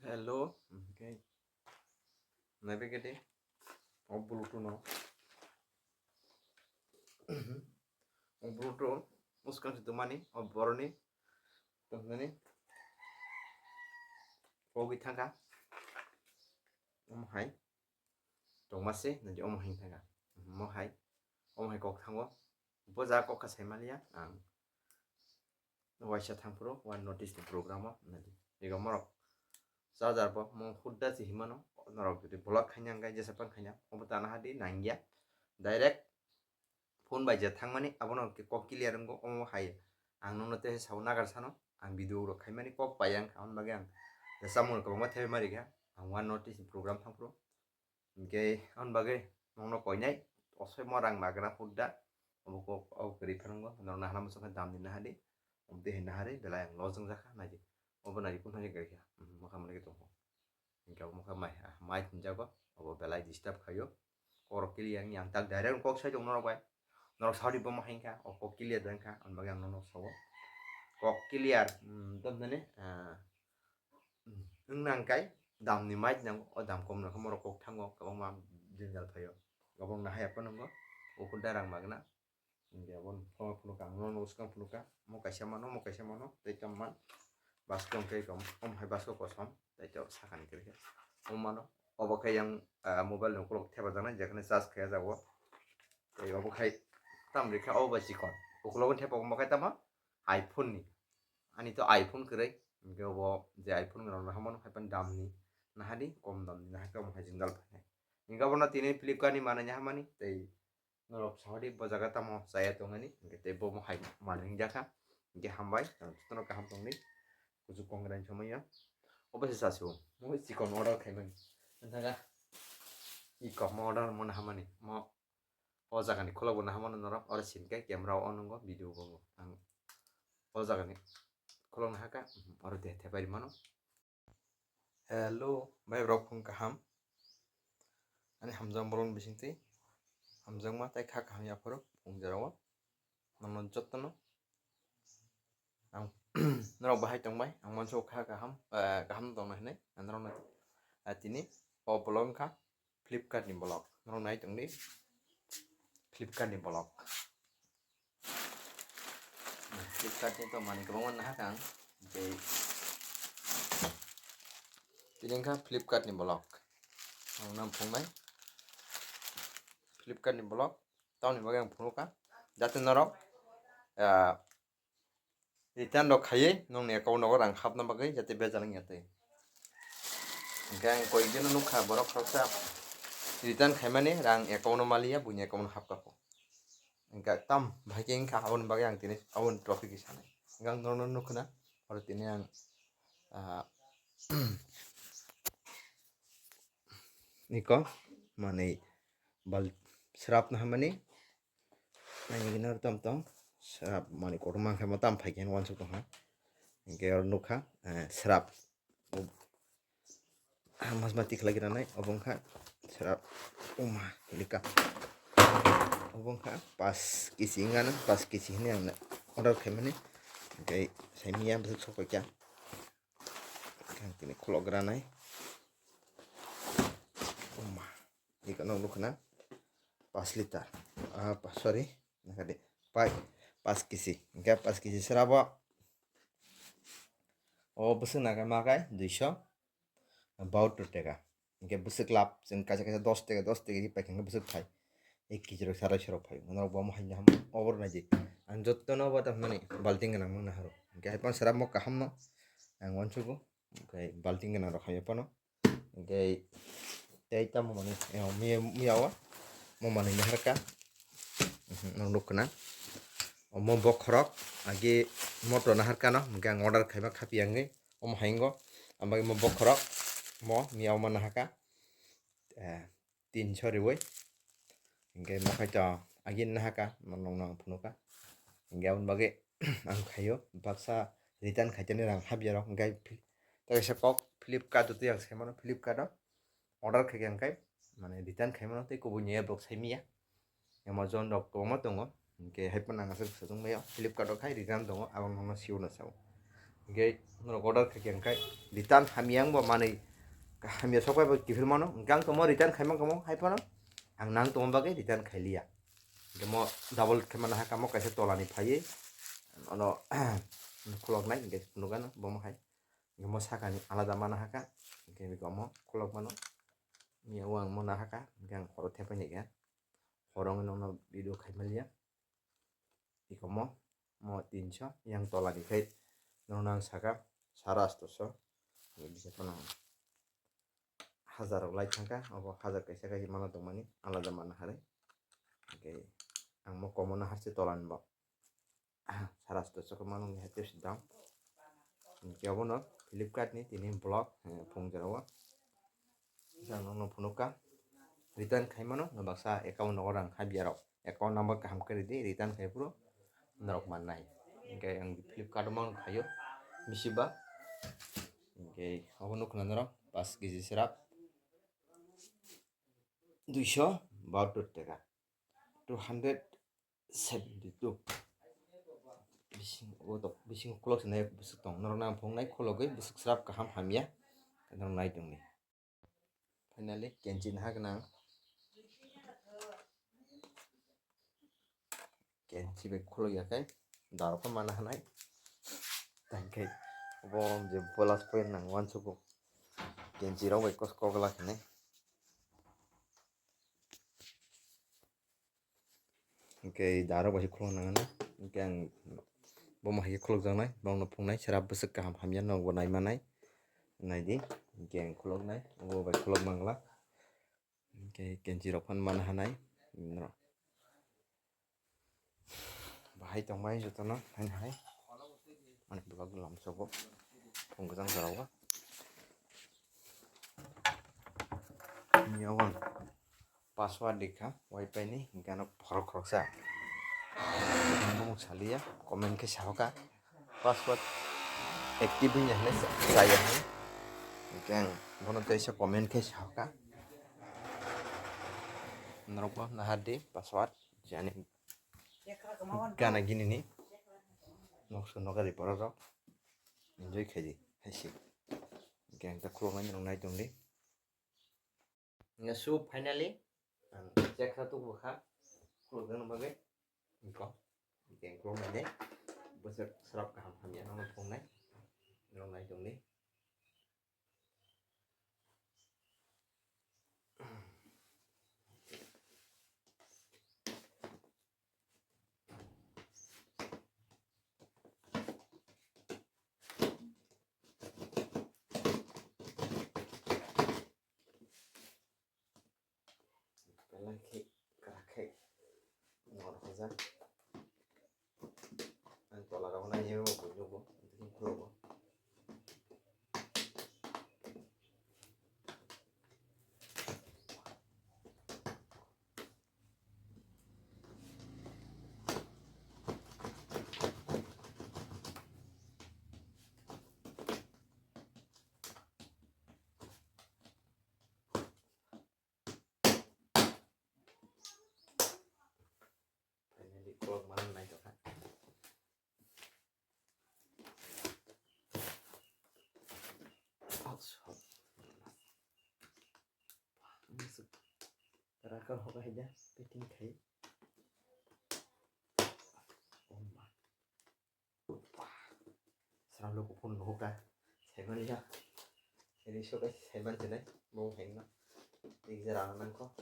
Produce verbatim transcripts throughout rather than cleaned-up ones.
Hello, okay. Naibe gede. O Bluetooth no. O Bluetooth muskang se tumani, o boroni. Tumani. Pogwi thangkha. Omo hai. Tongma se, nadi omo hai thangkha. Omo hai. Omo hai kok thango. Bo ja kok kha sai maliya ang. Waisa thangphuru, one notice ni program o, nadi. Ego morok charger bo, mo hudda se himano, norok jodi block khaina hwnkhe jesa pan khaina, obo tana hadi nangya. Direct phone bai je thangmani, abono kok clear wngkha, omo hai. Ang nokno tei sao nagar sano, ang video rok khaimani kok pai ang, aboni bagwi ang chamung rok kwbangma thepimani rikha, ang one notice ni program thangphuru. Hingke aboni bagwi nokno koinai, osoi mo rang magra hudda, obo kok, obo kwrwi phanango, norok nahana muchung khe dam ni nahadi, omo twi hai nahari, belai ang lojong jakha, naidi. Obo naidi kung thangwi gari kha, mokha mani khe tongkho. Hingke obo mokha mai, ah, mai thumjago, obo belai disturb khaio. Kok rok clear wngya, ang tak direct kok sai tong norok bai. Norok saudi bomo hai wngkha, o kok clear wngkha, aboni bagwi ang nono sao. Kok clear, um, tamo nani, ah, wng nang kai dam ni mic nang o dam kom nang khe morok kok thango kwbangma jwngjal phaio. Kwbangma haya phano wngkha ukur darang magna. Hingke abo phunuk ang nono swkang phunukha mo kaisa mano mo kaisa mano tei tamo man baskang khe kom om hai baskang kosom tei tei sakani khe khe om mano obo khe yang mobile ni ukulok thepajaknai jekhane charge khe jago tei obo khai tam rikha obo bai chikon ukulok thepa omo khai tamo iPhone ni. Ani to iPhone kwrwi, hingke obo je iPhone gwnang no hamano hai phano dam ni nahadi, kom dam ni nahai khe omo hai jwngjal phainai. Hingke abono tini Flipkart ni manwi hamani tei norok sahodi bo jaga tamo chaya tongani, hingke tei bo hai manwi wngjakha. Hingke hambai, jotono kaham tongdi, kuchuk kongrai somoi ya. Obo se chasio, mo chikon order khaimani. Nangkha i kok mo order mo hamani, mo O jaga ni khulok bo naha mano norok, oro sini khe camera o on wngo, video bo wngo. Ang o jaga ni khulok naha kha, oro de thepai mano. Hello, bhai rok phung kaham. Ani hamjak bolong bising twi hamjakma tei kha kaham yaphuru phung jora o. Nono jotono ang norok bahai tongbai, ang manso kha kaham, eh, kaham tongna hinui, ang norokno, eh, tini o bolong kha. Flipkart ni bolok. Norok nai tongdi. Flipkart ni bolok. Flipkart ni to manwi kwbangma nahakha ang. Tei tini wngkha Flipkart ni bolok. Ang nang phungnai. Flipkart ni bolok. Tamoni bagwi ang phunukha. Jate norok, ah, Return rok khaiwi nongni account rogo rang hapna bagwi jate bejal wngya twi. Hingke ang koikjeno nukha borok khoroksa return khaimani rang account o maliya buini account o hapkha kho. Hingke tam bahai khe wngkha aboni bagwi ang tini aboni topic khe sanai. Hingke ang norokno nukhuna oro tini ang, ah, niko manwi bal srapna hamani. Naini gini oro tong tong srap manwi kotorma khe mo tam phai khe uansuk tongkha. Hingke oro nukha, eh, srap. Mas mati khlai gwnanai obo wngkha srap. Uma lika. Obo wngkha pas kisi wngano, pas kisi hinwi ang order khaimani. Hingke saimanya bwswk sokoi kha. Ang tini khulok granai. Uma. Iko nog nukha na pas liter. Ah, pa-, sorry. Nakhadi. Pai, pas kisi. Hingke pas kisi srabo. O bwswk nakhai makhai duiso bahattor teka. Hingke bwswk lab chwng kaisa kaisa dos teka, dos teka di paikha hingke bwswk phai. Ek kg rok sarai sorok phai. Norok bo omo haino ham obor naidi. Ang jotono bo tamani balting gwnang nang naharo. Hingke hai pan srabo kaham no. Ang uansugo. Hingke balting gwnang rok hai phano. Hingke tei tamo mani, eh, miya, miya o mo manwi naharka. Mhm, nok nukna. Omo bokhorok agi moto naharkano, hingke ang order khaima khapi yangwi. Omo haingo, amo imo bokhorok mo miya omo nahaka. Eh, tinso riwi. Hingke mo khaito agi nahaka, mo nokno ang phunukha. Hingke aboni bagwi ang khaio, baksa return khaitani rang hapya rok, hingke Tei kaisa kok Flipkart o twi ang sai mano, Flipkart o order khaikha hwnkhe mane return khai mano tei kubuni app rok sai maya. Amazon rok kwbangma tongo, hwnkhe hai phano ang aswk swchwng maya Flipkart o khai return tongo, abo wngkha sio no sao. Hingke norok order khaikhe hingke return hamya wngbo manwi hamya sokbai bo kiphil mano. Hingke ang tongmo return khaima kamo hai phano ang nang tongma bagwi return khailiya. Hingke mo double khe mana hakha mo kaisa tolani phaiwi ono khuloknai hingke phunukgano bomo hai. Hingke mo sakani alada mana hakha hingke beko omo khulok mano. Miya o ang mo nahakha hingke ang horo thepai naikha. Horo wngwi nokno video khaimaliya. Ikomo mo tinso yang tola ni khai nono ang saka sara astoso. Bisa phano hajar rok lai thangkha, obo hajar kaisa kaisa mana tongmani alada mana harwi. Hingke ang mo komono harse tola ni bo sara astoso khe mano wngya tei dam. Hingke obono Flipkart ni tini vlog phung jora o. Jang nokno phunukha return khaimano baksa account nogo rang habya rok. Account number kaham khe ridi, return khai phuru norok mannai. Hingke ang Flipkart o mang khaio misiba. Hingke obo nukna norok pas kg srap duiso bahatur taka, two hundred seventy two. Bising o tok, bisingo khulok se nai bwswk tong, norok nang phunuknai khulogwi bwswk srap kaham hamya norok nai tongdi. Finally kenchi naha gwnang. Kenchi bai khulok ya khe darok khe mana hanai. Tangkhe bo je bolas point nang uansugo. Kenchi rok bai kos kok la khe nai. Hingke darok bai khulok nang ano. Hingke ang bomo hai khe khulok jaknai, bongno phungnai, sera bwswk kaham hamya nokbo nai manai. Naidi, hingke ang khulok nai, obo bai khulok mangla. Hingke kenchi rok phano mana hanai. Bahai tongbai jotono, haino hai. Ani vlog lamsogo, phung kwchang jorao. Nini obo ang password rikha wifi ni, hingke ano borok khoroksa bumung saliya, comment khe sahoka, password active wngya hinwi chaya hinwi, hingke ang bono teisa comment khe sahoka, norokbo nahardi password jani gana gini ni nokso nokari borok rok enjoy khaidi haisi, hingke ang ta khuloknai norok nai tongdi. Nga so finally ang check kha tubu kha khulok jana bagwi. Ko hingke ang khulok nai de bwswk srap kaham hamya nokno phungnai norok nai tongdi. Belai khe kwrak khe nor hojak. Ang tola rok nai o bo nugo, tini khulungo. Finally, kolok manang nai tongkha. Raka hoka haida, packing khai. Oh my. Sralo kuphun nuhuka. Saimanya. Ini suka saiman jenai. Mau haino. Ijara nangko.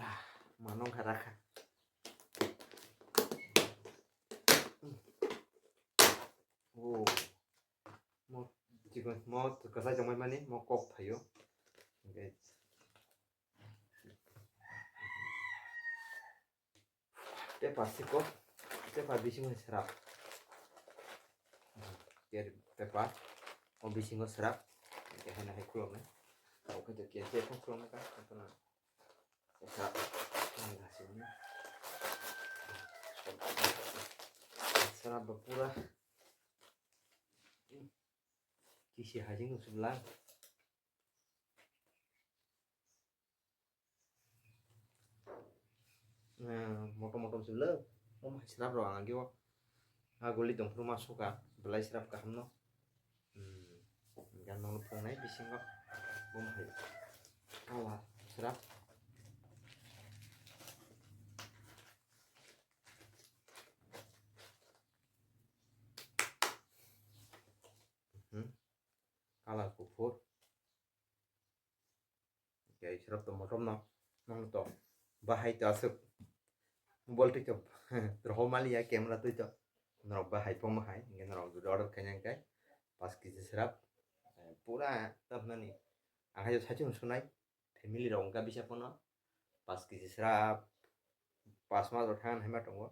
Ah, manung kha rakha. Oh. Mo chikon mo kwchai tongmani mo kok phaio. Hingke Tepa siko, tepa bisingo srap. ter-, tepa o bisingo srap, hingke haino hai khuloknai. Abo khe to kiya je phang khuloknai ka, khuloknai. Srap, srap bo pura kisi hajing usuk lang. Motom motom se bwlw. Omo hai srap rok ang ageo. A guli tongphuru ma suka, belai srap kaham no. Hmm. Gan nono phungnai bisingo. Omo hai. Kawa srap. Hmm. Kalar kuphur. Kei srap to motom no, nang to bahai to aswk mobile twi to rohor maliya, camera twi to norok bahai pong bahai, hingke norok jodi order khaina hingke paanch kg srap, eh, pura tamnani ang hai saichung sunai family rok wngkha bisa pono paanch kg srap, paanch mas rok thang hai ma tongo,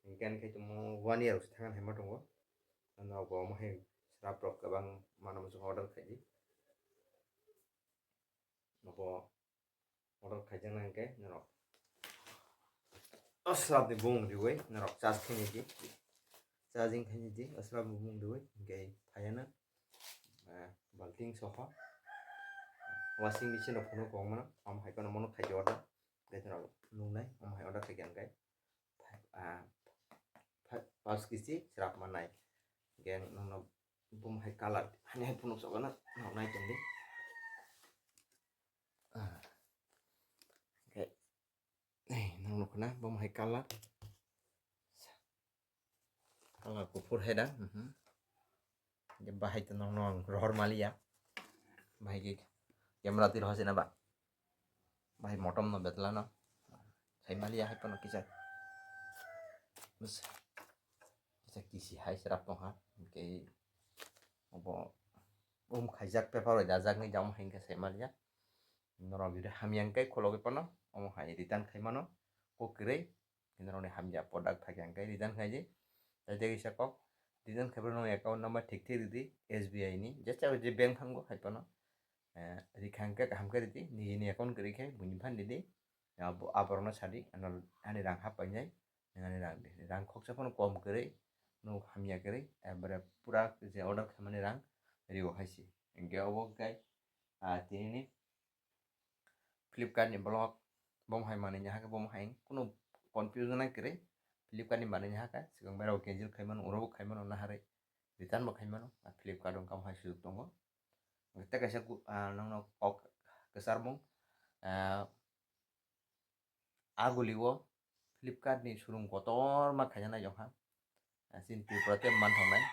hingke ani khai tongmo one year rok se thang hai ma tongo, norok bo omo hai srap rok kwbang mano muchung order khaidi. Nobo order khaijaknai hingke norok o srap ni bumung riwi norok charge khainai di, charging khainai di, o srap ni bumung riwi hingke phaiya no, eh, balting soho washing machine rok phunuk kok mano, omo hai kheno mono khaidi order, hingke norok nuknai omo hai order khaikha hingke. Ah, pa-, paanch kg srap mannai. Hingke nokno bumung hai colour, hani hai phunuk sokno noknai tongdi. Ah. Hingke, eh, nang nukna bumung hai colour. Colour kuphur hai da, mhm. Hingke bahai to nokno ang rohor maliya. Bahai ke camera twi rohor sina ba. Bahai motom no betla no. Sai maliya hai pono kisa. Bus. Kisa kisi hai srap tongha. Hingke obo um khaijak paper bai dajak nai jamo hai hingke sai maliya. Norok jodi hamya hingke khulogwi pono omo hai return khai mano. Kok kwrwi. Norokni hamya product phai khe ang khe return khaidi. Tei tei kisa kok return khaibrwi nokni account number thik thik ridi S B I ni. Jesa je bank thango hai phano, eh, rikha hwnkhe kaham khe ridi. Nijini account kwrwi khe buini phan ridi. Abo, aborokno sadi, ano ani rang hap painai, ani rang di. Rang khoksa phano kom kwrwi, no hamya kwrwi, ebare pura je order khaimani rang rio hai se. Hwnkhe obo khe, ah, tinini Flipkart ni blog, bo hai manwi ni hakhe bo hai kunu confusion nai kwrwi. Flipkart ni manwi ni hakhe swkang bai rok cancel khai mano, oro bo khai mano naharwi, return bo khai mano. Ah, Flipkart o wngkha hai sujuk tongo. Tei kaisa ku-, ah, nokno kok kwchar mung, ah, a guli o Flipkart ni showroom kotorma khaina nai jokha. Ah, chini Tripura tei manthoknai.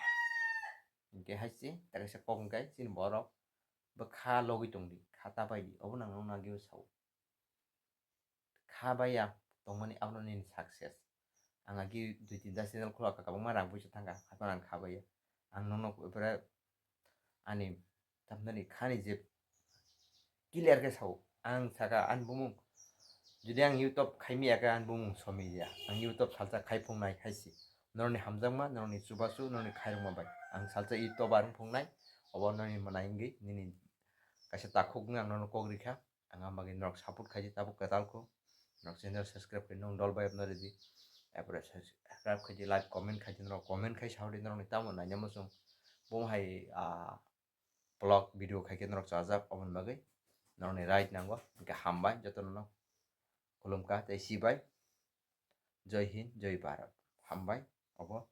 Hingke hai se, tei kaisa kok hingkai chini borok bo kha logwi tongdi, kha ta paidi, obo nang nokno ageo sao. Kha baiya tongmani abono nini success. Ang agi dui tinta channel khulaka, kwbangma rang puisa thangkha, haphano ang kha baiya. Ang nokno pura ani tamnani khani je clear khe sao. Ang saka ani bumung, jodi ang YouTube khaimaya khe ani bumung somiliya. Ang YouTube salsa khai phungnai hai se. Norokni hamjakma, norokni chubachu, norokni khairokma bai. Ang salsa YouTuber wng phungnai, obo norokni mwnai wngwi nini kaisa takhuk wngwi ang norokno kok rikha. Ang ang bagwi norok support khaidi, tabuk kwtal kho. Norok channel subscribe khai nong dol bai no ridi. Apore subscribe khaidi, like, comment khaidi, norok comment khai saudi norokni tamo naina muchung. Bo hai, ah, vlog video khai khe norok chajak, oboni bagwi norokni right nango. Hingkhe hambai jotono no. Khulumkha tei sibai. Jai Hind, Jai Bharat. Hambai, obo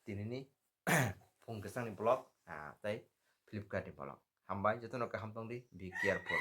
tinini phung kwchangni vlog, ah, tei Flipkart ni vlog. Hambai, jotono kaham tongdi, be careful.